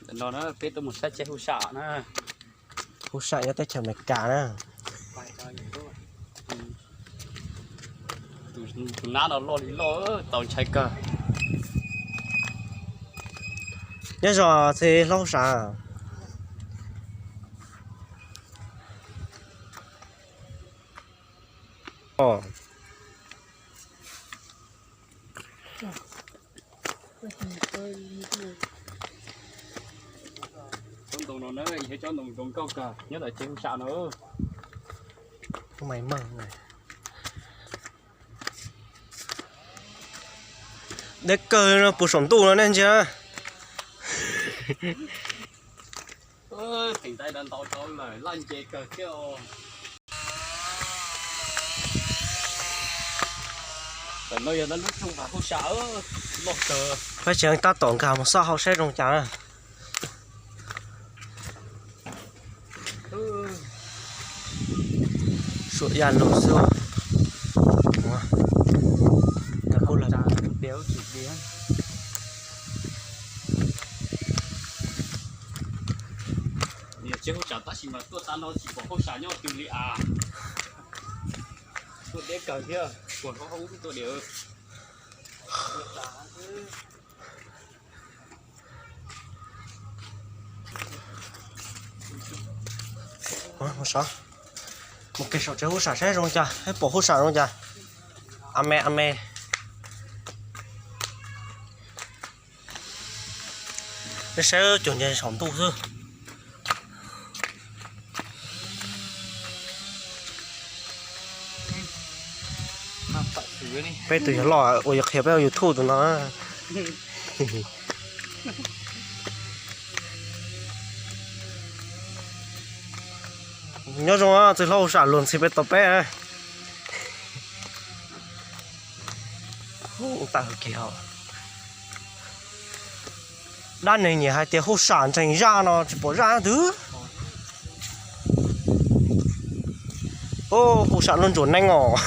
Tam no na peb tuaj mus saib tsev huj sam na. Huj sam nyob teb chaws Amelikas na. Tus nab no loj li loj, tau ntshai kawg. Nyob zoo txiv hlob huj sam. Tsob ntoo no na yog tsob ntoo zoo nkauj kawg nyob tom tsev huj sam no. Deb kawg no puv saum ntuj no nej ntsia. Theem ntaiv ntau ntau lawm, laj nce kawg thiab. Tam no yog lub rooj hav huj sam loj kawg. Peb tseem tab tom nkag mus xauj hauv saib zoo cas. Suam ya lug xwb. Niam tsev huj sam tab sis mas tuaj tav no tsis pom huj sam nyob twg li as. Tuaj deb kawg thiab, puag hauv ub tuaj diam. Mus saum tsev huj sam saib zoo cas, saib pom huj sam zoo cas. A me a me. Peb saib cuag nce saum ntuj xwb. Peb tus yawg loj uas yuav qhia peb ua YouTube tus no. Nyob zoo txiv hlob huj sam luag ntxhi peb tau peb. Dab neeg nyiam hais tias huj sam ntseeg zaj no tsis pom zaj twg. Huj sam luag ntsuam neeg os.